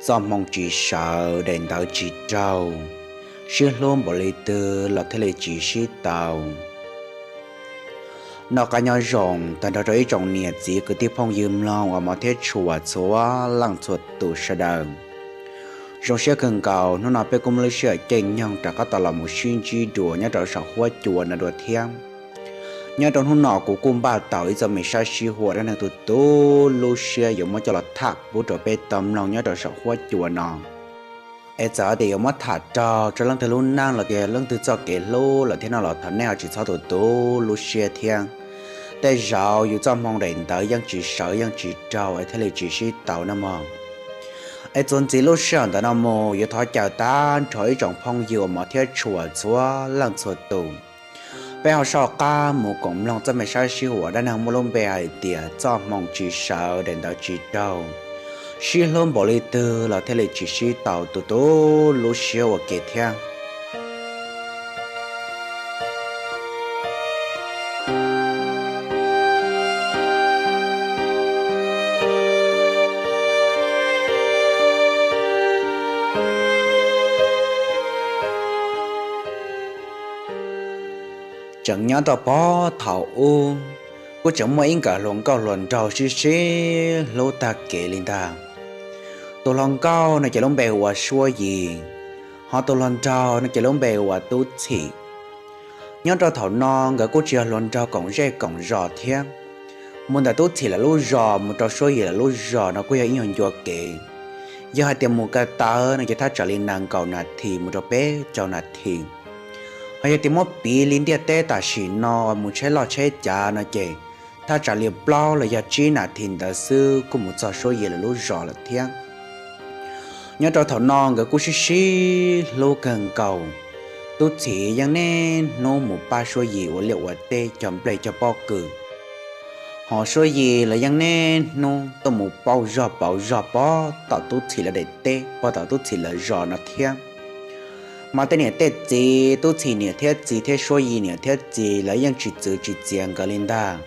Txoj hmoo tsis sawv daim ntawv tsis raug, sib hlub npaum li twg los thiaj li tsis sib tau. Noj qab nyob zoo tag nrho rau ib tsoom niam txiv kwv tij phooj ywg mloog uas hmov thiab tshua txhua leej txhua tus sawv daws. Zoo siab kawg nkaus hnub no peb kuj muaj lub sij hawm caij nyoog rov qab tau los mus sib ntsib dua nyob rau saum huab cua no dua thiab. Nyob rau hnub no kuv kuj npaj tau ib txoj me sab sib huam dab neeg tu tu lub siab yuav muab coj los tham pub rau peb tau mloog nyob rau saum huab cua no. Es txawm tias yuav muab tham raug rau leej twg lub neej los tias leej twg txoj kev hlub lawm thiab no los thov nej ho tsis txhob tu tu lub siab thiab. Tej zaum yus txoj hmoo daim ntawv yeej tsis sawv yeej tsis raug es thiaj li tsis sib tau no mog. Es txuas ntxiv lub sij hawm ntawm no mus yuav thov caw tag nrho ib tsoom phooj ywg uas hmov thiab tshua txhua leej txhua tus, peb ho soj qab mus koom mloog txoj me sab sib huam dab neeg muaj lub npe hais tias txoj hmoo tsis sawv daim ntawv tsis raug, sib hlub npaum li twg los thiaj li tsis sib tau tu tu lub siab ua ke thiab. Tseem nyob rau puag thaum ub, kuj tseem muaj ib nkawm hluas nkauj hluas nraug sib sib hlub tag kev li ntag. Tus hluas nkauj no ces lub npe hu ua Suab Yis, ho tus hluas nraug no ces lub npe hu ua Tub Txhim. Nyob rau thaum no nkawd kuj tsis yog hluas nraug koom zej koom zos thiab. Mus ntawm Tub Txhim lawv lub zos mus rau Suab Yis lawv lub zos no kuj yog ib nyuag ncua kev. Yog hais tias mus ko taw no ces thaj tsam li nees nkaum nas this mus rau peb caug nas this. Ho yog tias muab piv li ntiaj teb tam sim no mus tsheb loj tsheb cav no ces thaj tsam li plaub los yog tsib nas this ntawd xwb kuj mus txog Suab Yis lawv lub zos lawm thiab. Nyob rau thaum no nkawd kuj sib sib hlub kawg nkaus. Tub Txhim yeej niaj hnub mus pab Suab Yis ua liaj ua teb cog nplej cog pob kws, ho Suab Yis los yeej niaj hnub tuaj mus pauv zog pauv zog pov tom Tub Txhim lawv daim teb pov tom Tub Txhim lawv zos no thiab. Mas tej niam tej txiv, Tub Txhim niam thiab txiv thiab Suab Yis niam thiab txiv lawv yeej tsis txwv tsis txiav nkawd li ntag,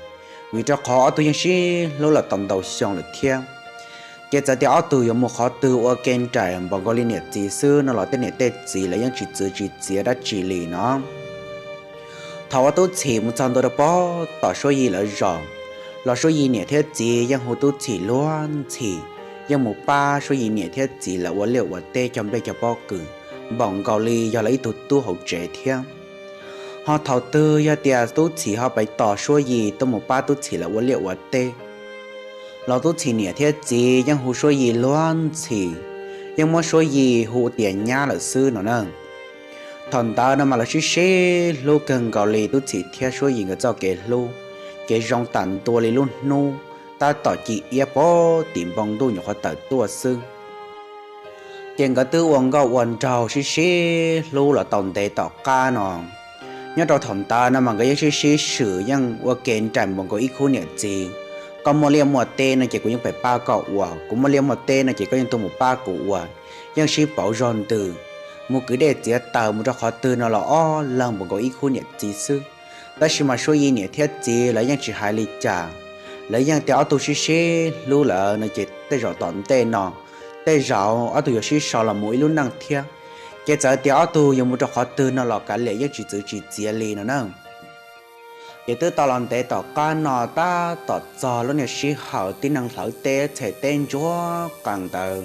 vim rau qhov ob tug yeej sib hlub los tau ntau xyoo lawm thiab. Ces txawm tias ob tug yuav mus qhov twg ua ke nraim npaum nkaus li niam txiv xwb no los tej niam tej txiv lawv yeej tsis txwv tsis txiav dab tsi li no. Thaum uas Tub Txhim mus txog ntua rau pov tom Suab Yis lawv zos, los Suab Yis niam thiab txiv yeej hu Tub Txhim luag ntxhi, yeej mus pab Suab Yis niam thiab txiv lawv ua liaj ua teb cog nplej cog pob kws npaum nkaus li yog lawv ib tug tub hauv tsev thiab. Ho thaum twg yog tias Tub Txhim ho pais tos Suab Yis tuaj mus pab Tub Txhim lawv ua liaj ua teb, los Tub Txhim niam thiab txiv yeej hu Suab Yis luag ntxhi, yeej muab Suab Yis hu tias nyab lawm xwb no na. Thaum ntawd no mas lawv sib sib hlub kawg nkaus li, Tub Txhim thiab Suab Yis nkawd txoj kev hlub ces zoo tam ntua li lub hnub tab tom ci iab pov tim npoo ntuj nyuam qhuav tawm tuaj xwb. Ces nkawd twb ua nkauj ua nraug sib sib hlub los tau ntev tom qab no. Nyob rau thaum ntawd no mas nkawd yeej sib sib swm yeej ua ke nraim npaum nkaus ib khub niam txiv. Koj muaj liaj muaj teb no ces kuv yeej pab koj ua, kuv muaj liaj muaj teb no ces koj yeej tuaj mus pab kuv ua. Yeej sib pauv zog ntws, mus kwv dej txiav taws mus rau qhov twg no los ob leeg npaum nkaus ib khub niam txiv xwb. Tab sis mas Suab Yis niam thiab txiv lawv yeej tsis hais li cas, lawv yeej tias ob tug sib sib hlub lawm no ces tej zaum tom ntej no, tej zaum ob tug yuav sib sau los mus ib lub neej thiab. Ces txawm tias ob tug yuav mus rau qhov twg no los kav liam yeej tsis txwv tsis txiav li no na. Ces twb tau los ntev tom qab no tab tom txog lub niag sij hawm tib neeg hlawv teb txhem teb ntsuag qees ntawd.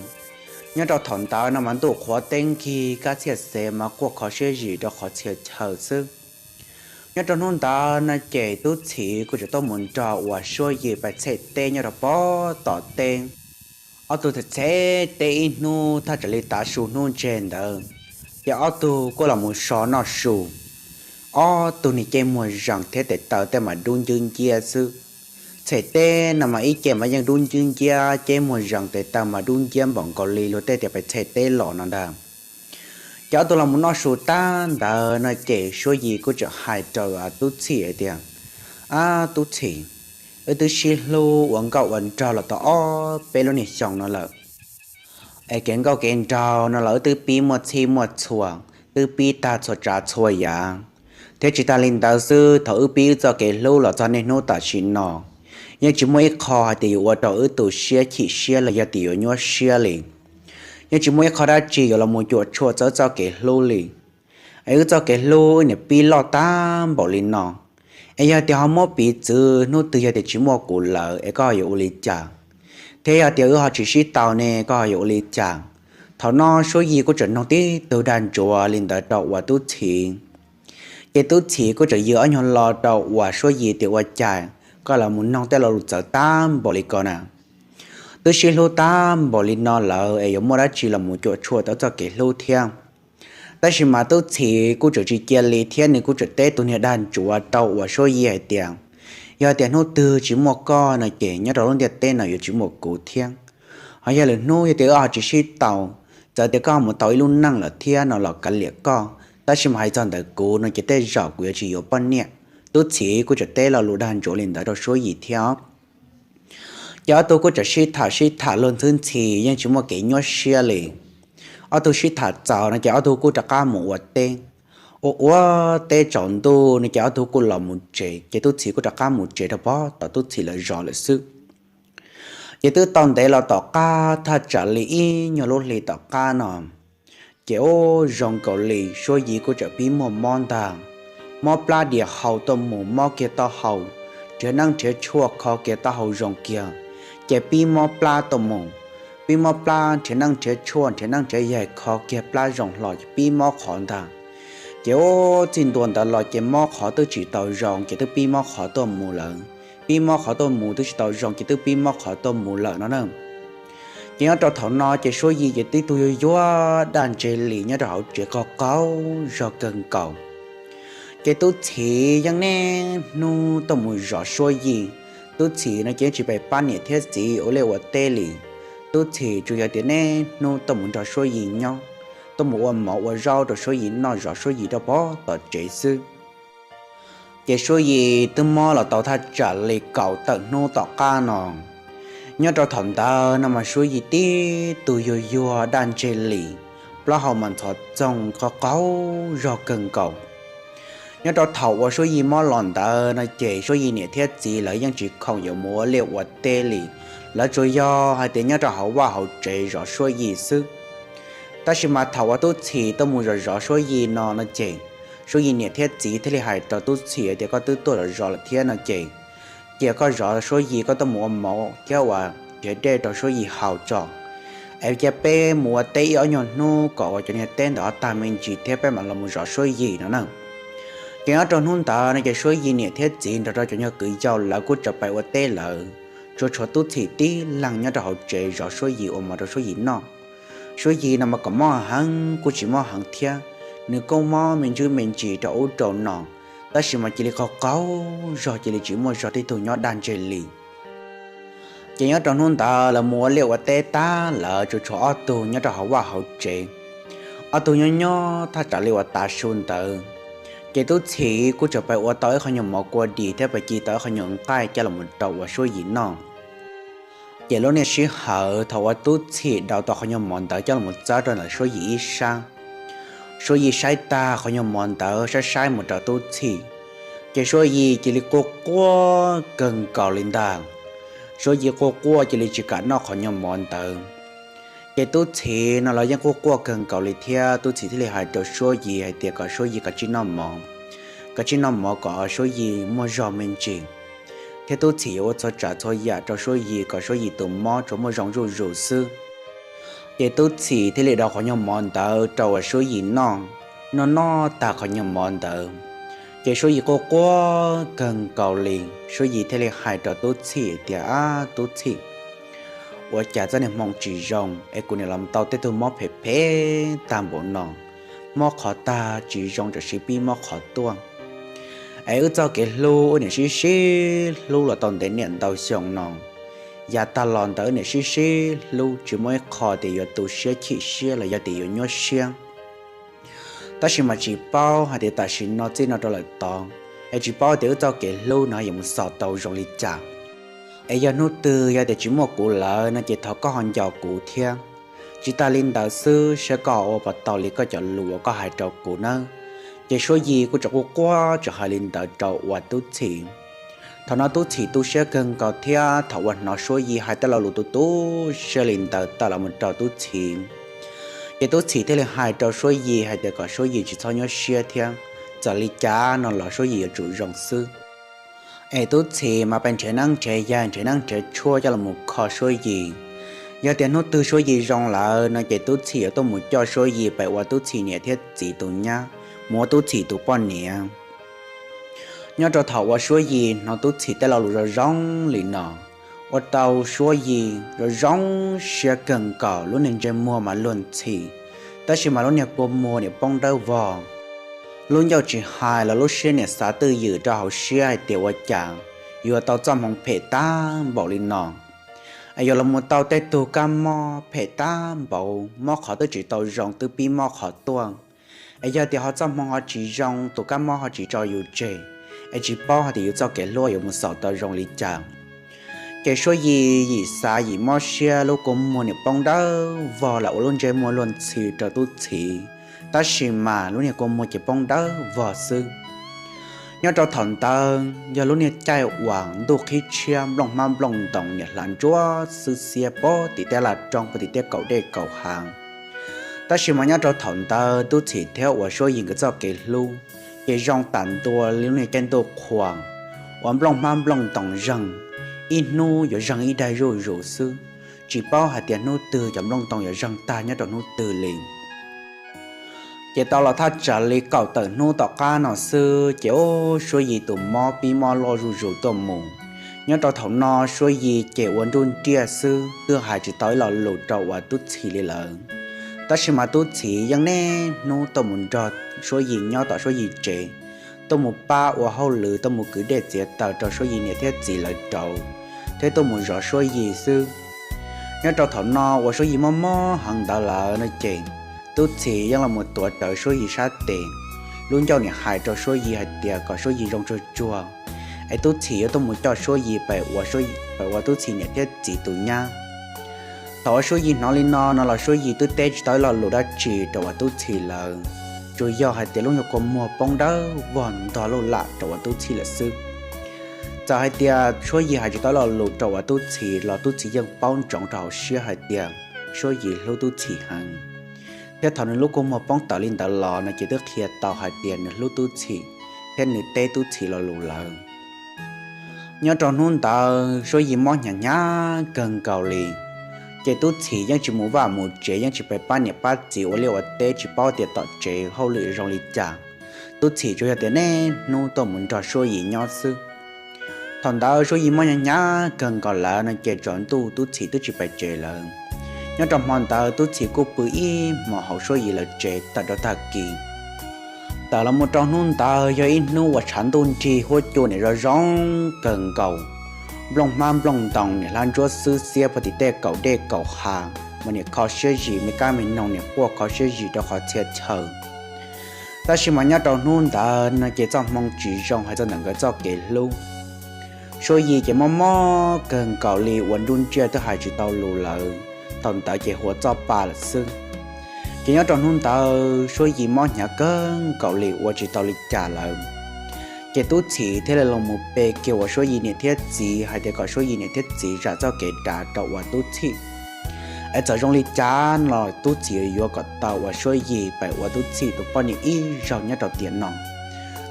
Nyob rau thaum ntawd no mas ntuj qhuav teb nkig kab txhiaj xev mas quaj kho siab zim rau qhov txhia chaw xwb. Nyob rau hnub ntawd no ces Tub Txhim kuj tseem tuaj mus nrog uas Suab Yis pais txhem teb nyob rau pem tom teb. Ob tug txhem teb ib hnub thaj tsam li tav su hnub ntseg ntawd, ces ob tug kuj los mus so noj su. Ob tug niag ceb muag zees thiab tes taw tej mas dub ncwb nciab xwb. Txhem teb no mas ib ce mas yeej dub ncwb nciab, ceb muag zees tes taw mas dub nciab npaum nkaus li luag tej tias pais txhem teb los no ntag. Ces ob tug los mus noj su tag ntawd no ces Suab Yis kuj tseem hais rau Tub Txhim hais tias, Ab Tub Txhim, wb twb sib hlub ua nkauj ua nraug los tau ob peb lub niag xyoo no lawm. Es kev nkauj kev nraug no los wb twb pib muaj txhij muaj txhua, twb pib tag txhua tsav txhua yam. Thiab tsis tas li ntawd xwb, thaum wb pib wb txoj kev hlub los txog niaj hnub tam sim no, yeej tsis muaj ib qho hais tias yuav ua rau wb tu siab chim siab los yog tias yuav nyuaj siab li. Yeej tsis muaj ib qho dab tsi yuav los mus cuam tshuam txog wb txoj kev hlub li. Es wb txoj kev hlub wb niam pib loj tag npaum li no, es yog tias ho muab piv txwv hnub twg yog tias tsis muaj kuv lawm es koj ho yuav ua li cas? Thiab yog tias wb ho tsis sib tau ne koj ho yuav ua li cas? Thaum no Suab Yis kuj tseem noog tib tug dag ntsuav li ntawd rau uas Tub Txhis. Ces Tub Txhis kuj tseem yws ob nyuag lo rau uas Suab Yis tias ua cas koj los mus noog tej lo lus txawv tag npaum li ko na. Twb sib hlub tag npaum li no lawm es yuav muaj dab tsi los mus cuam tshuam tau txoj kev hlub thiab. Tab sis mas Tub Txhis kuj tseem tsis cia li thiab nws kuj tseem teb tus niag dag ntsuav rau uas Suab Yis hais tias, yog tias hnub twg tsis muaj koj no ces nyob rau lub ntiaj teb no yuav tsis muaj kuv thiab. Ho yog lwm hnub yog tias wb ho tsis sib tau, txawm tias koj mus tau ib lub neej lawm thiab no los kav liam koj, tab sis mas hais txog ntawm kuv no ces tej zaum kuv yuav tsis yuav poj niam. Tub Txhis kuj tseem teb lo lus dag ntsuav li ntawd rau Suab Yis thiab. Ces ob tug kuj tseem sib tham sib tham luag ntxhi ntxhi yeej tsis muaj kev nyuaj siab li. Ob tug sib tham txaus no ces ob tug kuj rov qab mus ua teb. Ua ua teb tsaus ntuj no ces ob tug kuj los mus tsev, ces Tub Txhis kuj rov qab mus tsev rau pog tom Tub Txhis lawv zos lawm xwb. Ces twb tau ntev los tom qab thaj tsam li ib nyuag lub hli tom qab no, ces ub, zoo nkaus li Suab Yis kuj tseem pib muaj mob ntag. Mob plab dias hau tuaj mus, mob kiag taub hau, nrhiav neeb nrhiav tshuaj kho kiag taub hau zoo kiag, ces pib mob plab tuaj mus. Pib mob plab, nrhiav neeb nrhiav tshuaj, nrhiav neeb nrhiav yaig kho kiag plab zoo hlo ces pib mob qhov ntag. Ces ub, txij ntua ntawd los ces mob qhov twb tsis tau zoo ces twb pib mob qhov tuaj mus lawm. Pib mob qhov tuaj mus twb tsis tau zoo ces twb pib mob qhov tuaj mus lawm no na. Ces nyob rau thaum no ces Suab Yis ces tib tug yuag yuag daj ntseg li nyob rau hauv tsev qaug qaug zog kawg nkaus. Ces Tub Txhis yeej niaj hnub tuaj mus zov Suab Yis. Tub Txhis no ces yeej tsis pab niam thiab txiv ua liaj ua teb li. Tub Txhis tsuas yog tias niaj hnub tuaj mus nrog Suab Yis nyob, tuaj mus ua mov ua zaub rau Suab Yis noj, zov Suab Yis rau pog tom tsev xwb. Ces Suab Yis twb mob los tau thaj tsam li kaum tawm hnub tom qab no. Nyob rau thaum ntawd no mas Suab Yis tib tug yuag yuag daj ntseg li, plaub hau mas ntxhov txoog qaug qaug zog kawg nkaus. Nyob rau thaum uas Suab Yis mob los ntawd no ces Suab Yis niam thiab txiv lawv yeej tsis khoom yuav mus ua liaj ua teb li, lawv tsuas yog hais tias nyob rau hauv vaj hauv tsev zov Suab Yis xwb. Tab sis mas thaum uas Tub Txhis tuaj mus zov zov Suab Yis no no ces Suab Yis niam thiab txiv thiaj li hais rau Tub Txhis tias, koj twb tuaj zov zov lawm thiab no ces, cia koj zov Suab Yis, koj tuaj mus ua mov thiab ua nrhiav dej rau Suab Yis haus tso, es cia peb mus ua teb ib ob nyuag hnub kom uas cov niag teb ntawd tag me ntsis thiab peb mam los mus zov Suab Yis no na. Ces nyob rau hnub ntawd no ces Suab Yis niam thiab txiv nrog rau cov nyuag kwv yau lawv kuj txawm pais ua teb lawm, tsuas tshuav Tub Txhis tib leeg nyob rau hauv tsev zov Suab Yis ua mov rau Suab Yis noj. Suab Yis no mas kom mob heev kuj tsis mob heev thiab, nws kuj mob me ntsis me ntsis rau ub rau no, tab sis mas cia li qaug qaug zog, cia li tsis muaj zog tib tug nyob daj ntseg li. Ces nyob rau hnub ntawd lawv mus ua liaj ua teb tag lawm tsuas tshuav ob tug nyob rau hauv vaj hauv tsev. Ob tug nyob nyob thaj tsam li uas tav su ntawd, ces Tub Txhis kuj txawm pais ua tau ib qho nyuag mov kua dis thiab pais ci tau ib qho nyuag nqaij coj los mus rau uas Suab Yis noj. Ces lub niaj sij hawm thaum uas Tub Txhis daus tau qhov nyuag mov ntawd coj los txawb rau ntawm Suab Yis ib sab, Suab Yis saib tag qhov nyuag mov ntawd saib saib mus rau Tub Txhis, ces Suab Yis cia li quaj quaj kawg nkaus li ntag. Suab Yis quaj quaj cia li tsis kam noj qhov nyuag mov ntawd. Ces Tub Txhis no los yeej quaj quaj kawg nkaus li thiab, Tub Txhis thiaj li hais rau Suab Yis hais tias kom Suab Yis kav tsij noj mov, kav tsij noj mov kom Suab Yis muaj zog me ntsis, thiab Tub Txhis yuav ua txhua tsav txhua yam rau Suab Yis kom Suab Yis tus mob tsuas muaj zoo zuj zus xwb. Ces Tub Txhis thiaj li daus qhov nyuag mov ntawd rau uas Suab Yis noj. Noj noj tag qhov nyuag mov ntawd, ces Suab Yis quaj quaj kawg nkaus li. Suab Yis thiaj li hais rau Tub Txhis tias, ab Tub Txhis, ua cas txoj niag hmoo tsis zoo es kuv niam los tau tej tug mob phem phem tag npaum no, mob qhov tag tsis zoo tam sim pib mob qhov tuaj. Es wb txoj kev hlub wb niam sib sib hlub los tau ntev niam ntau xyoo no, yav tag los ntawd wb niam sib sib hlub tsis muaj ib qho tias yuav tu siab chim siab los yog tias yuav nyuaj siab. Tab sis mas tsis paub hais tias tam sim no txij no rau lawm tod, es tsis paub tias wb txoj kev hlub no yuav mus xaus tau zoo li cas. Es yog hnub twg yog tias tsis muaj kuv lawm no ces thov koj ho nco kuv thiab. Tsis tas li ntawd xwb, saib koj ua puas tau li koj cov lus uas koj hais rau kuv nawb. Ces Suab Yig kuj tseem quaj quaj tseem hais li ntawd rau uas Tub Txhim. Thaum no Tub Txhim tu siab kawg nkaus thiab thaum uas hnov Suab Yig hais tej lo lus tu tu siab li ntawd tawm los mus rau Tub Txhim, ces Tub Txhim thiaj li hais rau Suab Yig hais tias kom Suab Yig tsis txhob nyuaj siab thiab, txawm li cas no los Suab Yig yuav tsum zoo xwb. Es Tub Txhim mas pes nrhiav neeb nrhiav yaig nrhiav neeb nrhiav tshuaj coj los mus kho Suab Yig. Yog tias hnub twg Suab Yig zoo lawm no ces Tub Txhim yuav tuaj mus coj Suab Yig pem ua Tub Txhim niam thiab txiv tus nyab, mus ua Tub Txhim tus poj niam. Nyob rau thaum uas Suab Yig hnov Tub Txhim tej lo lus zoo zoo li no, ua rau Suab Yig zoo zoo siab kawg nkaus, lub niag ntsej muag mas luag ntxhi, tab sis mas lub niag kua muag niam poob dawb vog. Lub ncauj tsis hais los lub siab niam xav twj ywm rau hauv siab hais tias ua cas yuav tau txoj hmoov phem tag npaum li no, es yuav los mus tau tej tug kab mob phem tag npaum, mob qhov twb tsis tau zoo twb pib mob qhov tuaj. Es yog tias ho txoj hmoov ho tsis zoo, tus kab mob ho tsis tso yus tseg, es tsis paub hais tias yus txoj kev hlub yuav mus xaus tau zoo li cas. Ces Suab Yig yim xav yim mob siab, lub kua muag niam poob dawb vog lam ua lub ntsej muag luag ntxhi rau Tub Txhim, tab sis mas lub niag kua muag ces poob dawb vog xwb. Nyob rau thaum ntawd yog lub niag caij uas ntuj qhib tshiab nplooj hmab nplooj ntoos niam hlav ntsuab xwb xiab puag tim tej laj roob puag tim tej kaum dej kaum hav. Tab sis mas nyob rau thaum ntawd Tub Txhim thiab uas Suab Yig nkawd txoj kev hlub ces zoo tam ntua li lub niag caij ntuj qhua uas nplooj hmab nplooj ntoos zeeg, ib hnub yuav zeeg ib daig zuj zus xwb, tsis paub hais tias hnub twg cov nplooj ntoos yuav zeeg tag nyob rau hnub twg li. Ces tau los thaj tsam li kaum tawm hnub tom qab no xwb ces ub Suab Yig tus mob pib mob loj zuj zus tuaj mus. Nyob rau thaum no Suab Yig ces ua nruj nriaj xwb twb hais tsis tau ib lo lus rau uas Tub Txhim li lawm. Tab sis mas Tub Txhim yeej niaj hnub tuaj mus nrog Suab Yig nyob tom Suab Yig tsev, tuaj mus pab ua hauj lwm tuaj mus kwv dej txiav taws rau Suab Yig niam thiab txiv lawv rauv, thiab tuaj mus zov Suab Yig xwb. Nyob rau thaum no uas Suab Yig mob mob heev ntawd lawm no ces Tub Txhim yeej los mus tuav rawv Suab Yig sab tes, lub ncauj niam hais rau Suab Yig hais tias kom Suab Yig zoo tsuag tsuag, es Tub Txhim yuav tuaj mus coj Suab Yig pem ua Tub Txhim niam thiab txiv tus nyab. Thaum uas Suab Yig hnov li no no los Suab Yig twb teb tsis tau ib lo lus dab tsi rau uas Tub Txhim lawm, tsuas yog hais tias lub nyuag kua muag poob dawb vog ntog lub lam rau uas Tub Txhim lawm xwb. Txawm hais tias Suab Yig hais tsis tau ib lo lus rau uas Tub Txhim los Tub Txhim yeej paub ntsoov rau hauv siab hais tias Suab Yig hlub Tub Txhim heev, thiab thaum nws lub kua muag poob tawm li ntawd los no ces twb qhia tau hais tias nws hlub Tub Txhim thiab nws teb Tub Txhim lo lus lawm. Nyob rau hnub ntawd Suab Yig mob hnyav hnyav kawg nkaus li, ces Tub Txhim yeej tsis mus vaj mus tsev, yeej tsis pab niam pab txiv ua liaj ua teb, tsis paub tias tom tsev hauj lwm zoo li cas. Tub Txhim tsuas yog tias niaj hnub tuaj mus nrog Suab Yig nyob xwb. Thaum ntawd Suab Yig mob hnyav hnyav kawg nkaus lawm no ces tsaus ntuj Tub Txhim twb tsis pais tsev lawm. Nyob rau hmo ntawd Tub Txhim kuj pw ib hmos hauv Suab Yig lawv tsev tawm rau tag kis. Tawm los mus rau hnub ntawd yog ib hnub uas tshav ntuj nrig huab cua niam zoo zoo kawg nkaus, nplooj hmab nplooj ntoos niam hlav ntsuab xwb xiab puag tim tej kaum dej kaum hav mas niam kho siab zis, me kab me noog niam quaj kho siab zis rau qhov txhia chaw. Tab sis mas nyob rau hnub ntawd no ces txoj hmoo tsis zoo hais txog ntawm nkawd txoj kev hlub. Suab Yig ces mob mob kawg nkaus li ua nruj nriaj twb hais tsis tau lus lawm, thaum ntawd ces huav txoj pa lawm xwb. Ces nyob rau hnub ntawd Suab Yig mob hnyav kawg nkaus li ua tsis tau li cas lawm. Ces Tub Txhim thiaj li los mus pe kiag uas Suab Yig niam thiab txiv hais tias kom Suab Yig niam thiab txiv zam txoj kev dav rau uas Tub Txhim, es txawm zoo li cas los Tub Txhim yuav kom tau uas Suab Yig pais ua Tub Txhim tus poj niam ib zaug nyob rau tiam no.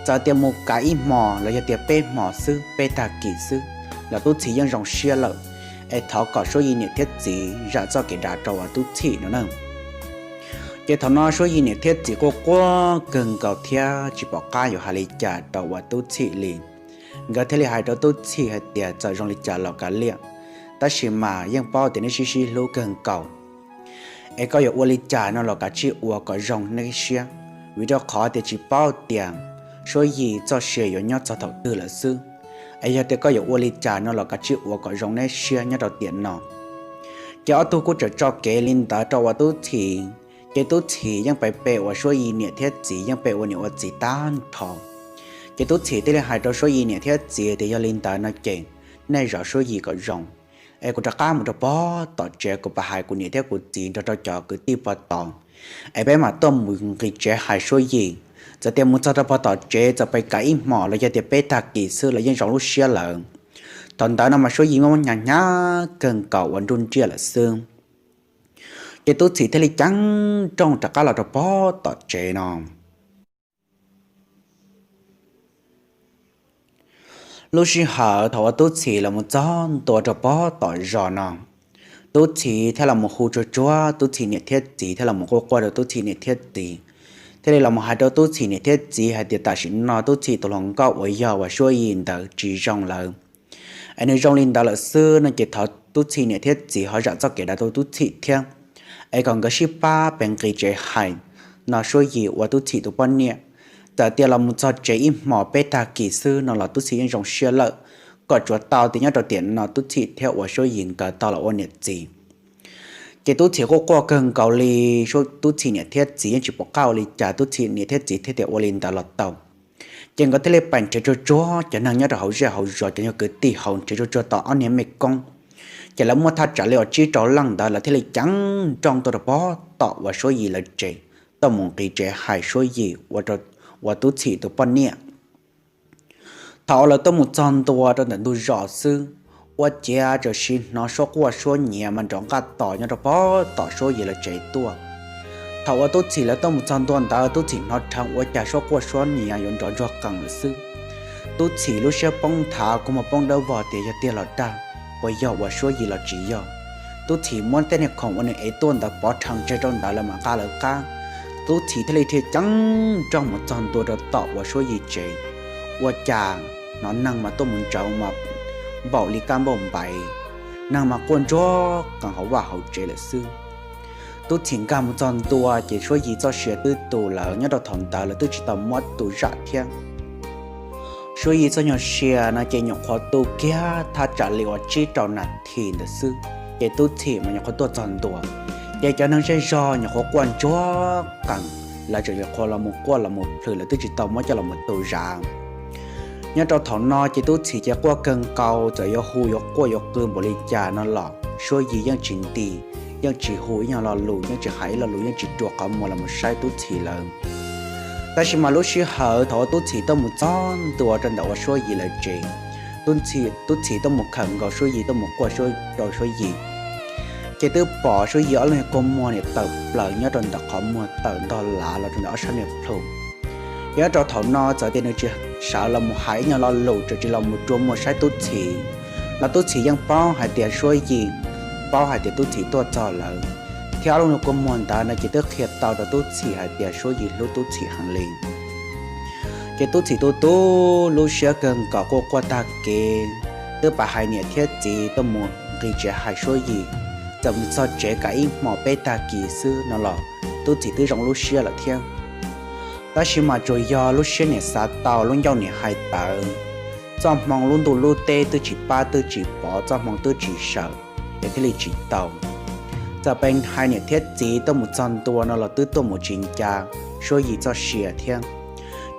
Txawm tias mus kav ib hmos los yog tias peb hmos xwb, peb tag kis xwb, los Tub Txhim yeej zoo siab lawm, es thov kom Suab Yig niam thiab txiv zam txoj kev dav rau uas Tub Txhim no na. Ces thaum no Suab Yig niam thiab txiv quaj quaj kawg nkaus thiab tsis pom qab yuav hais li cas rau uas Tub Txhim li. Nkawd thiaj li hais rau Tub Txhim hais tias txawm zoo li cas los kav liam, tab sis mas yeej paub tias neb sib sib hlub kawg nkaus, es koj yuav ua li cas no los kav tsij ua kom zoo neb siab, vim rau qhov tias tsis paub tias Suab Yig txoj sia yuav nyob txog thaum twg lawm xwb. Es yog tias koj yuav ua li cas no los kav tsij ua kom zoo neb siab nyob rau tiam no. Ces ob tug kuj txawm tso kev li ntawd rau uas Tub Txhim, ces Tub Txhim yeej pais pe uas Suab Yig niam thiab txiv, yeej pe ua niam ua txiv tag nrho. Ces Tub Txhim thiaj li hais rau Suab Yig niam thiab txiv tias yog li ntawd no ces nej zov Suab Yig kom zoo, es kuv rov qab mus rau pog tom tsev, kuv pab hais kuv niam thiab kuv txiv nrog rau cov kwv tij pog tom, es peb mam tuaj mus nqis tsev hais Suab Yim. Txawm tias mus txog rau pog tom tsev txawm pes kav ib hmos los yog tias peb tag kis xwb los yeej zoo lub siab lawm. Thaum ntawd no mas Suab Yim muaj hnyav hnyav kawg nkaus ua nruj nriaj lawm xwb. Ces Tub Txhim thiaj li ceeb nrooj rov qab los rau pog tom tsev no. Lub sij hawm thaum uas Tub Txhim los mus txog ntua rau pog tom zos no, Tub Txhim thiaj los mus hu tsuag tsuag Tub Txhim niam thiab txiv, thiaj los mus quaj quaj rau Tub Txhim niam thiab txiv, thiaj li los mus hais rau Tub Txhim niam thiab txiv hais tias tam sim no Tub Txhim tus hluas nkauj uas yog uas Suab Yim ntawd tsis zoo lawm, es nws zoo li ntawd lawm xwb no ces thov Tub Txhim niam thiab txiv ho zam txoj kev dav rau Tub Txhim thiab, es kom nkawd sib pab pes nqis tsev hais no Suab Yim ua Tub Txhim tus poj niam. Txawm tias los mus txog tsev ib hmos peb tag kis xwb no los Tub Txhim yeej zoo siab lawm, kom tsuav tau tias nyob rau tiam no Tub Txhim thiab uas Suab Yim nkawd tau los ua niam txiv. Ces Tub Txhim quaj quaj kawg nkaus li, Tub Txhim niam thiab txiv yeej tsis pom qab ua li cas, Tub Txhim niam thiab txiv thiaj tias ua li ntawd los tau. Ces nkawd thiaj li pais nrhiav tsuag tsuag cov neeg nyob rau hauv zej hauv zos, cov yog kwv tij hauv, nrhiav tsuag tsuag tau ob niag me koob. Ces lawv muaj thaj tsam li uas tsib rau leej ntawd, lawv thiaj li ceeb nrooj tuaj rau pog tom uas Suab Yim lawv tsev, tuaj mus nqis tsev hais Suab Yim ua Tub Txhim tus poj niam. Thaum uas lawv tuaj mus txog ntua rau ntawm ntug zos xwb, ua ciav tam sim hnov suab quaj suab nyiav mas nrov nqaj tos nyob rau pog tom Suab Yim lawv tsev tuaj. Thaum uas Tub Txhim lawv tuaj mus txog ntua ntawd, Tub Txhim hnov rheev ua cas suab quaj suab nyiav yuav nrov ntsuag qees lawm xwb. Tub Txhim lub siab poob nthav, kua muag poob dawb vog tias yog tiag los dag, puas yog uas Suab Yim los tsis yog. Tub Txhim muab tej niag khoom uas nws ev tuaj ntawd pov rhees tseg rau ntawd lawm mam nqa lawv qab. Tub Txhim thiaj li dhia ceeb nrooj mus txog ntua rau tom uas Suab Yim tsev. Ua cas hnov neeg mas tuaj mus ntsauv mas npaum li kab npauj npaiv, neeg mas quaj ntsuag qees hauv vaj hauv tsev lawm xwb. Tub Txhim nkag mus txog ntua ces Suab Yim txoj sia twb tu lawm, nyob rau thaum ntawd lawv twb tsis tau muab tu zam thiab. Suab Yim txoj nyuag sia no ces nyuam qhuav tu kiag thaj tsam li uas tsib rau nas this ntawd xwb, ces Tub Txhim mas nyuam qhuav tuaj txog ntua. Ces cov neeg zej zog nyuam qhuav quaj ntsuag qees, lawv tseem nyuam qhuav los mus quaj los mus plhws, lawv twb tsis tau muab coj los mus tu zam. Nyob rau thaum no ces Tub Txhim ces quaj kawg nkaus, txawm yuav hu yuav quaj yuav qw npaum li cas no los Suab Yim yeej tsis nti, yeej tsis hu ib nyuag lo lus, yeej tsis hais ib lo lus, yeej tsis rua qhov muag los mus saib Tub Txhim lawm. Tab sis mas lub sij hawm thaum uas Tub Txhim tuaj mus txog ntua rau ntawm uas Suab Yim lawv tsev, Tub Txhim tuaj mus khawm nkaus Suab Yim, tuaj mus quaj rau Suab Yim, ces twb pom Suab Yim ob lub niag kua muag niam tawm plaws nyob rau ntawm qhov muag, tawm ntog lav los rau ntawm ob sab niag plhu. Ces nyob rau thaum no txawm tias nws tsis sawv los mus hais ib nyuag lo lus, tseem tsis los mus rua muag saib Tub Txhim, los Tub Txhim yeej paub hais tias Suab Yim, paub hais tias Tub Txhim tuaj txog lawm, thiab ob lub niag kua muag ntawd no ces twb qhia tau rau Tub Txhim hais tias Suab Yim hlub Tub Txhim heev li. Ces Tub Txhim tu tu lub siab kawg nkaus, quaj quaj tag kev, twb pab hais niam thiab txiv tuaj mus nqis tsev hais Suab Yim. Txawm mus txog tsev kav ib hmos peb tag kis xwb no los Tub Txhim twb zoo lub siab lawm thiab. Tab sis mas tsuas yog lub siab niam xav tau lub ncauj niam hais tawv, txoj hmoo lub ntuj lub teb twb tsis pab twb tsis pov, txoj hmoo twb tsis sawm, es thiaj li tsis tau. Txawm pab hais niam thiab txiv tuaj mus txog ntua no los twb tuaj mus tsis nca Suab Yim txoj sia thiab.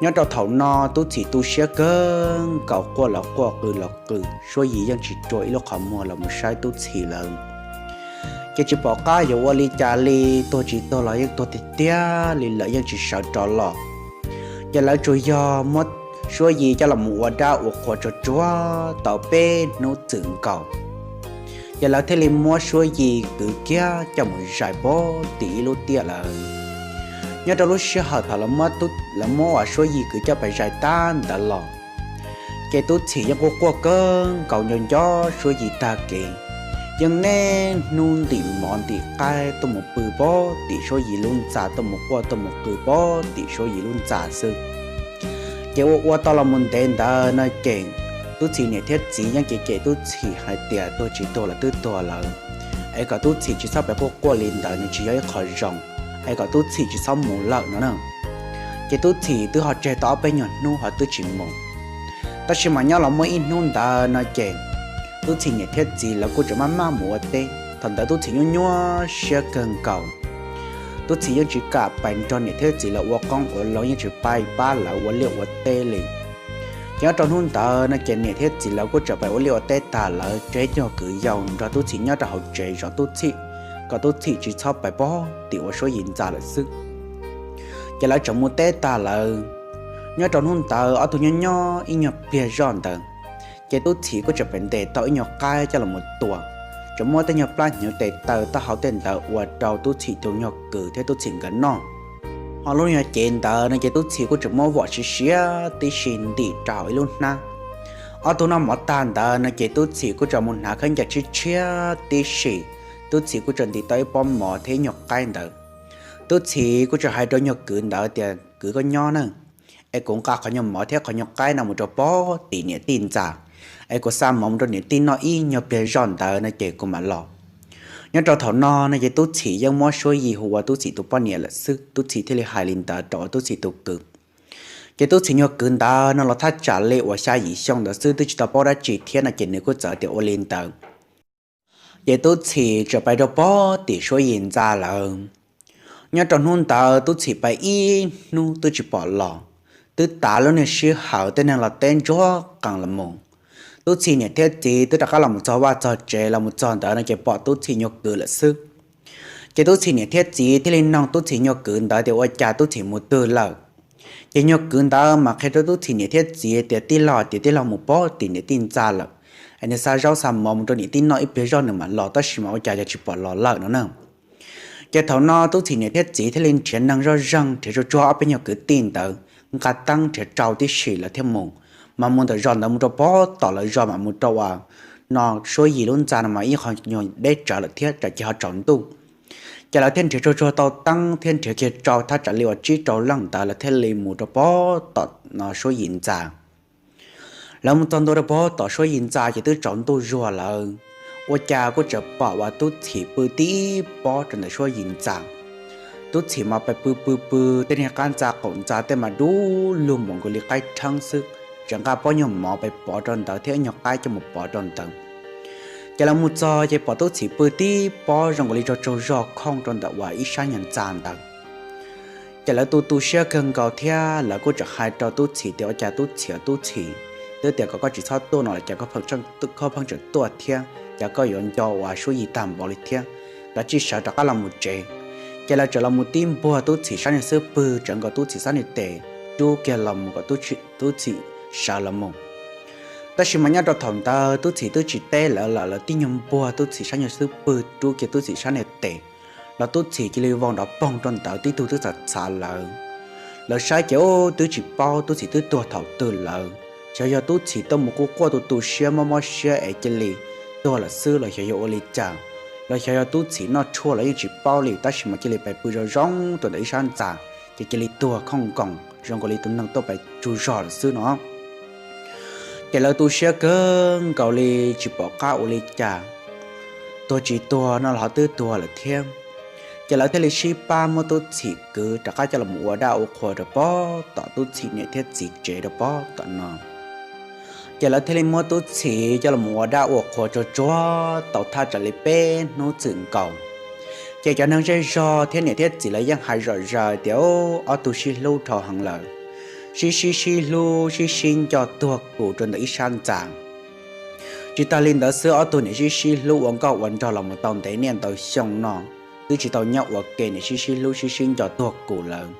Nyob rau thaum no Tub Txhim tu siab kawg nkaus, quaj los quaj qw los qw, Suab Yim yeej tsis rua ib lub qhov muag los mus saib Tub Txhim lawm. Ces tsis pom qab yuav ua li cas li, tuag tsis tuag los yeej tuag tiag tiag li lawm, yeej tsis sawv rov los. Ces lawv tsuas yog muab Suab Yim coj los mus ua dab ua qhua tsuag tsuag tau peb hnub txwm nkaus. Ces lawv thiaj li muab Suab Yim kwv kiag coj mus zais pog tim ib lub tiaj lawm. Nyob rau lub sij hawm thaum lawv muab Suab Yim kwv coj pais zais tag ntawd los, ces Tub Txhim yeej quaj quaj kawg nkaus nco nco Suab Yim tag kev, yeej niaj hnub ntim mov ntim qaib tuaj mus pw pog tim Suab Yim lub ntxa, tuaj mus quaj tuaj mus qw pog tim Suab Yim lub ntxa xwb. Ces ua ua tau los mus ntev ntawd no ces Tub Txhim niam thiab txiv yeej cem cem Tub Txhim hais tias tuag tsis tuag los twb tuag lawm, es kom Tub Txhim tsis txhob pes quaj quaj li ntawd, nws tsis yog ib qho zoo, es kom Tub Txhim tsis txhob mus lawm no na. Ces Tub Txhim twb ho tseg tau ob peb nyuag hnub ho twb tsis mus. Tab sis mas nyob los muaj ib hnub ntawd no ces Tub Txhim niam thiab txiv lawv kuj tseem maj maj mus ua teb. Thaum ntawd Tub Txhim nyuaj nyuaj siab kawg nkaus. Tub Txhim yeej tsis kam pais nrog niam thiab txiv lawv ua qoob ua loo, yeej tsis pais pab lawv ua liaj ua teb li. Ces nyob rau hnub ntawd no ces niam thiab txiv lawv kuj txawm pais ua liaj ua teb tag lawm, tseg cov kwv yau nrog Tub Txhim nyob rau hauv tsev zov Tub Txhim, kom Tub Txhim tsis txhob pais pog tim ua Suab Yis ntxa lawm xwb. Ces lawv txawm mus teb tag lawm. Nyob rau hnub ntawd ob tug nyob nyob ib nyuag pliag zoj ntawd, ces Tub Txhim kuj txawm pais ntes tau ib nyuag qaib coj los tua, txawm muab tej nyuag plab hnyuv tes taw taub hau tej ntawd ua rau Tub Txhim tus nyuag kwv thiab Tub Txhim nkawd noj. Ho lub nyuag cev ntawd no ces Tub Txhim kuj txawm muab vom siav siav tib si ntim rau hauv ib lub hnab. Ob tug noj mov tag ntawd no ces Tub Txhim kuj txawm mus hnav khaub ncaws tshiab tshiab tib si. Tub Txhim kuj txawm ntim tau ib pob mov thiab ib nyuag qaib ntawd. Tub Txhim kuj txawm hais rau nyuag kwv ntawd tias, Kwv, koj nyob na, es kuv nqa qhov nyuag mov thiab qhov nyuag qaib no mus rau pog tim niam tij ntxa, es kuv xa mov mus rau niam tij noj ib nyuag pliag zoj ntawd no ces kuv mam los. Nyob rau thaum no no ces Tub Txhim yeej muab Suab Yis hu ua Tub Txhim tus poj niam lawm xwb, Tub Txhim thiaj li hais li ntawd rau Tub Txhim tus kwv. Ces Tub Txhim nyuag kwv ntawd no los thaj tsam li uas xya yim xyoo ntawd xwb, twb tsis tau paub dab tsi thiab no ces nws kuj txawm tias ua li ntawd. Ces Tub Txhim txawm pais rau pog tim Suab Yis ntxa lawm. Nyob rau hnub ntawd Tub Txhim pais ib hnub twb tsis pom los, twb tav lub niag sij hawm tej neeg los teb ntsuag qees los mus. Tub Txhim niam thiab txiv twb rov qab los mus txog vaj txog tsev, los mus txog ntawd no ces pom Tub Txhim nyuag kwv lawm xwb. Ces Tub Txhim niam thiab txiv thiaj li noog Tub Txhim nyuag kwv ntawd tias ua cas Tub Txhim mus twg lawm. Ces nyuag kwv ntawd mas qhia rau Tub Txhim niam thiab txiv tias tij laug tias tij laug mus pog tim niam tij ntxa lawm, es nws xa zaub xa mov mus rau niam tij noj ib pliag zog nws mam los, tab sis mas ua cas yog tsis pom los lawm no na. Ces thaum no Tub Txhim niam thiab txiv thiaj li nrhiav neeg zoj zeeg, nrhiav tsuag tsuag ob peb nyuag kwv tij ntawd nqa teeb nrhiav tsau tib si lawv thiaj mus. Mas mus ntawm zos ntawd mus rau pog tom lawv zos mas mus rau uas no Suab Yis lub ntxa no mas ib qho nyuag deb tsawv lawm thiab, tsam ces ho tsaus ntuj. Ces lawv thiaj nrhiav tsuag tsuag tau teeb thiab nrhiav kiag tsau thaj tsam li uas tsib rau leej ntawd lawv thiaj li mus rau pog tom no Suab Yis ntxa. Lawv mus txog ntua rau pog tom Suab Yis ntxa ces twb tsaus ntuj zuag lawm. Ua cas kuj txawm pom uas Tub Txhim pw tib pob rau ntawm Suab Yis ntxa. Tub Txhim mas pais pw pw pw, tej niag qab ntxa qaum ntxa tej mas dub lug npaum nkaus li qaib rheeb xwb, tseem nqa pob nyuag mov pais pov rau ntawd thiab ib nyuag qaib coj mus pov rau ntawd. Ces lawv mus txog ces pom Tub Txhim pw tib pob zoo nkaus li tsaug tsaug zog khooj rau ntawm uas ib sab nyuag ntxa ntawd. Ces lawv tu tu siab kawg nkaus thiab lawv kuj txawm hais rau Tub Txhim tias ua cas Tub Txhim, Tub Txhim, twb tias kom koj tsis txhob tuaj no los cas koj pheej tseem tuaj thiab, cas koj yuav nco uas Suab Yis tag npaum li thiab. Kav tsij sawv rov qab los mus tsev. Ces lawv txawm los mus tib npuag Tub Txhim sab niag xub pwg, tsawv nkaus Tub Txhim sab niag tes, rub kiag los mus kom Tub Txhim sawv los mus. Tab sis mas nyob rau thaum ntawd Tub Txhim twb tsis teb lawv lawm, lawv tib nyuag npuag Tub Txhim sab nyuag xub pwg rub kiag Tub Txhim sab niag tes los Tub Txhim cia li vau nrov poog rau ntawd, tib tug twb txhav txhav lawm. Lawv saib ces ub twb tsis paub Tub Txhim twb tuag thaum twg lawm. Xyov yog Tub Txhim tuaj mus quj quaj tu tu siab mob mob siab es cia li tuag lawm xwb los xyov yog ua li cas, los xyov yog Tub Txhim noj tshuaj los yeej tsis paub li, tab sis mas cia li pais pw zoo zoo rau ntawm ib sab ntxa, ces cia li tuag khooj nkoos zoo nkaus li tus neeg tuaj pais tsaug zog lawm xwb no. Ces lawv tu siab kawg nkaus li tsis pom qab ua li cas, tuag tsis tuag no los ho twb tuag lawm thiab. Ces lawv thiaj li sib pab muab Tub Txhim kwv rov qab coj los ua dab ua qhua rau pog tom Tub Txhim niam thiab txiv tsev rau pog tom no. Ces lawv thiaj li muab Tub Txhim coj los ua dab ua qhua tsuag tsuag tau thaj tsam li peb hnub txwm nkaus. Ces cov neeg zej zog thiab niam thiab txiv lawv yeej hais zom zaws tias ob tug sib hlub dhau heev lawm, sib sib sib hlub sib sib nco tuag kus rau ntawm ib sab ntxa. Tsis tas li ntawd xwb, ob tug niam sib sib hlub ua nkauj ua nraug los mus tau ntev niaj ntau xyoo no, twb tsis tau nyob ua ke, niam sib sib hlub sib sib nco tuag kus lawm.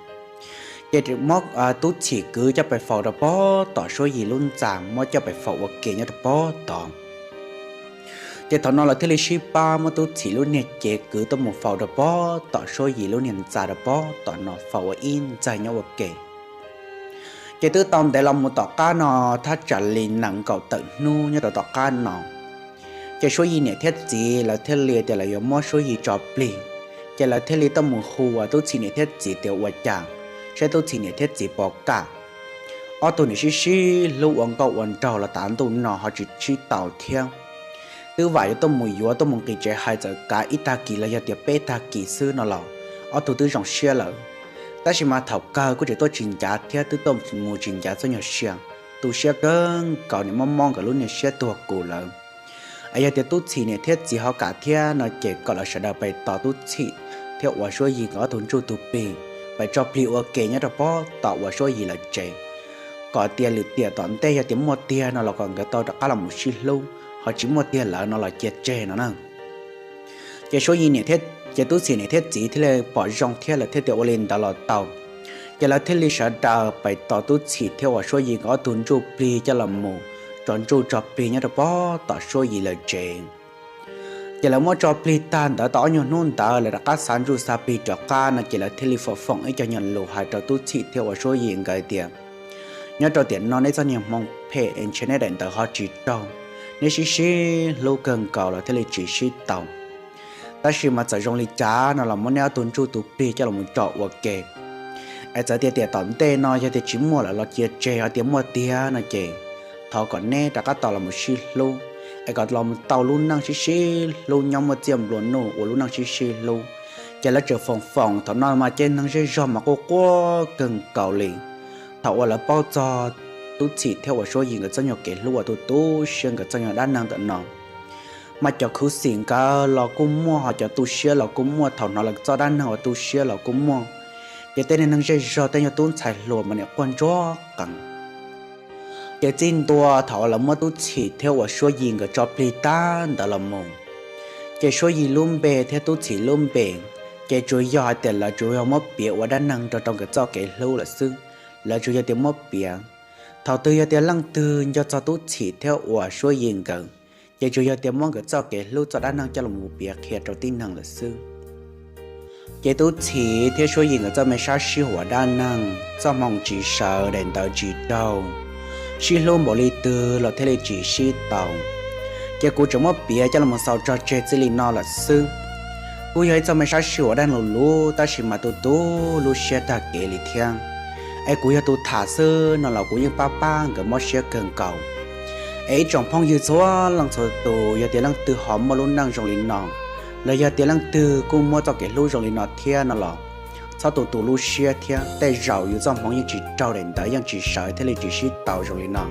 Ces muab Tub Txhim kwv coj pais faus rau pog tom Suab Yis lub ntxa, muab coj pais faus ua ke nyob rau pog tod. Ces thaum no lawv thiaj li sib pab muab Tub Txhim lub niag cev kwv tuaj mus faus rau pog tom Suab Yis lub niag ntxa rau pog tom no, faus ua ib ntxaig nyob ua ke. Ces twb tau ntev los mus tom qab no, thaj tsam li nees nkaum tawm hnub nyob rau tom qab no, ces Suab Yis niam thiab txiv lawv thiaj li tias lawv yuav muab Suab Yis tso plig. Ces lawv thiaj li tuaj mus hu ua Tub Txhim niam thiab txiv tias ua cas, saib Tub Txhim niam thiab txiv puas kam. Ob tug niam sib sib hlub ua nkauj ua nraug los tav ntuj no ho tsis sib tau thiab. Twb vam yuav tuaj mus yuav tuaj mus nqis tsev hais txawm kav ib tag kis los yog tias peb tag kis xwb no los ob tug twb zoo siab lawm. Tab sis mas thaum kawg kuj tseem tuaj tsis ncav thiab, twb tuaj mus tsis ncav txoj nyuag sia, tu siab kawg nkaus, niam mob mob nkawd lub niag siab tuag kus lawm. Es yog tias Tub Txhim niam thiab txiv ho kam thiab no ces kom lawv sawv daws pais tos Tub Txhim thiab uas Suab Yis nkawd ob tug ntsuj tug plig, pais tso plig ua ke nyob rau pog tom uas Suab Yis lawv tsev. kom tias lwm tiam tom ntej yog tias muaj tiag no los kom nkawd tau rov qab los mus sib hlub, ho tsis muaj tiag lawm no los cia tseg no na. Ces Suab Yig niam thiab, ces Tub Txhim niam thiab txiv thiaj li pom zoo thiab lawv thiaj tias ua li ntawd los tau. Ces lawv thiaj li sawv daws pais tos Tub Txhim thiab uas Suab Yig nkawd ob tug ntsuj plig coj los mus tso ntsuj tso plig nyob rau pem tom Suab Yig lawv tsev. Ces lawv muab tso plig tag ntawd tau ob nyuag hnub ntawd lawv rov qab xa ntsuj xa plig rov qab no ces lawv thiaj li foom foom ib co nyuag lus hais rau Tub Txhim thiab uas Suab Yig nkawd tias, nyob rau tiam no neb txoj niag hmoo phem es ntshe neb daim ntawv ho tsis raug, neb sib sib hlub kawg nkaus los thiaj li tsis sib tau. Tab sis mas txawm zoo li cas no los muab neb ob tug ntsuj tus plig coj los tso ua ke. Es txawm tias tiam tom ntej no yog tias tsis muaj lawm los cia tseg, ho tias muaj tiag no ces thov kom neb rov qab tau los mus sib hlub, es kom los mus tau lub neej sib sib hlub nyob muaj txiaj nplua nuj ua lub neej sib sib hlub. Ces lawv tseem foom foom thaum no mas ces neeg zej zog mas quaj quaj kawg nkaus li. Thaum uas lawv paub txog Tub Txhim thiab uas Suab Yig nkawd txoj nyuag kev hlub uas tu tu siab, nkawd txoj nyuag dab neeg ntawm no, mas cov khuv xim nkawd los kuj muaj, ho cov tu siab los kuj muaj. Thaum hnov lawv txoj dab neeg uas tu siab los kuj muaj. Ces tej neeg zej zog tej nyuag tub ntxhais hluas mas nim quaj ntsuag qees. Ces txij ntua thaum uas lawv muab Tub Txhim thiab uas Suab Yig nkawd tso plig tag ntawd los mus, ces Suab Yig lub npe thiab Tub Txhim lub npe, ces tsuas yog hais tias lawv tsuas yog muab piav ua dab neeg nrog rau nkawd txoj kev hlub lawm xwb. Lawv tsuas yog tias muab piav. Thaum twg yog tias leej twg nco txog Tub Txhim thiab uas Suab Yig nkawd, ces tsuas yog tias muab nkawd txoj kev hlub txoj dab neeg coj los mus piav qhia rau tib neeg lawm xwb. Ces Tub Txhim thiab Suab Yig nkawd txoj me sab sib huam dab neeg, txoj hmoo tsis sawv, daim ntawv tsis raug, sib hlub npaum li twg los thiaj li tsis sib tau. Ces kuv tseem muab piav coj los xaus tso tseg txij li no lawm xwb. Kuj yog ib txoj me sab sib huam dab neeg luv luv, tab sis mas tu tu lub siab tag kev li thiab. Es kuv yog tus tham xwb no los kuv yeej pab pab nkawd mob siab kawg nkaus. Es ib tsoom phooj ywg txhua leej txhua tus, yog tias leej twg ho muaj lub neej zoo li no, los yog tias leej twg kuj muaj txoj kev hlub zoo li no thiab no los, txhob tu tu lub siab thiab. Tej zaum yus txoj hmoov yeej tsis raug, daim ntawv yeej tsis sawv thiaj li tsis sib tau zoo li no.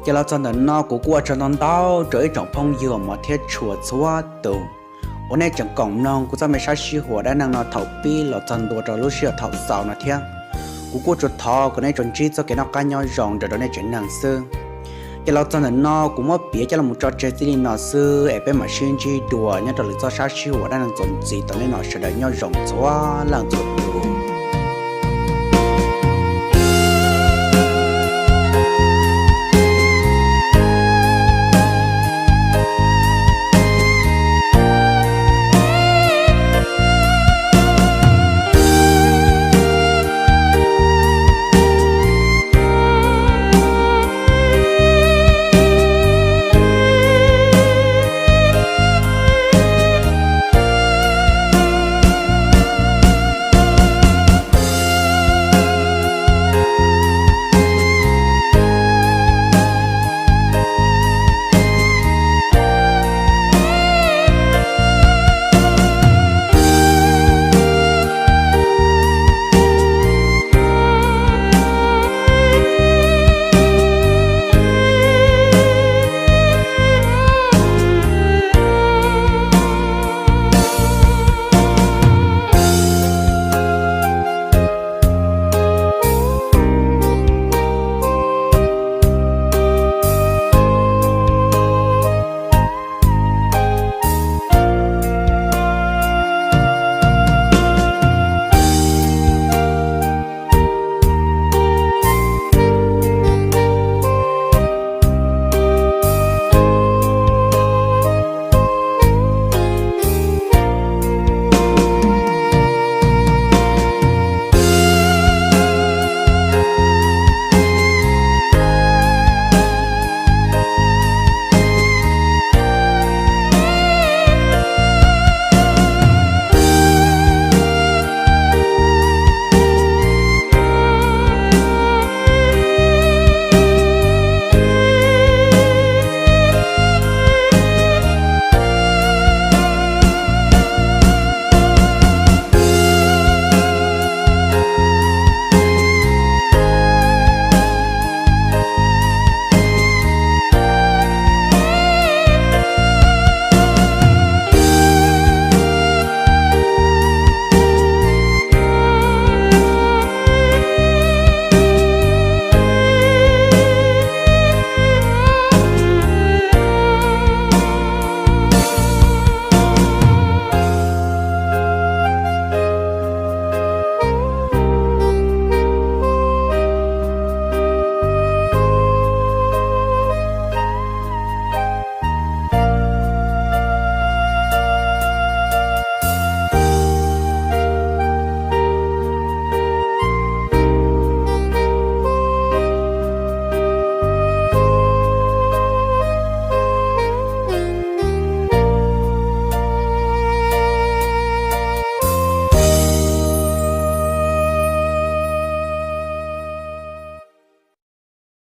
Ces los txog ntawm no kuv kuj ua tsaug ntau ntau rau ib tsoom phooj ywg uas hmov thiab tshua txhua tus uas nej tseem koom mloog kuv txoj me sab sib huam dab neeg no thaum pib los txog ntua rau lub sij hawm thaum xaus no thiab. Kuv kuj tsuas thov kom nej tsuas ntsib txoj kev noj qab nyob zoo nrog rau nej tsev neeg xwb. Ces los txog ntawm no kuv muab piav coj los tso tseg txij li no xwb, es peb mam sib ntsib dua nyob rau lwm txoj sab sib huam dab neeg txuas ntxiv. Tau nej no sawv daws nyob zoo txhua leej txhua tus.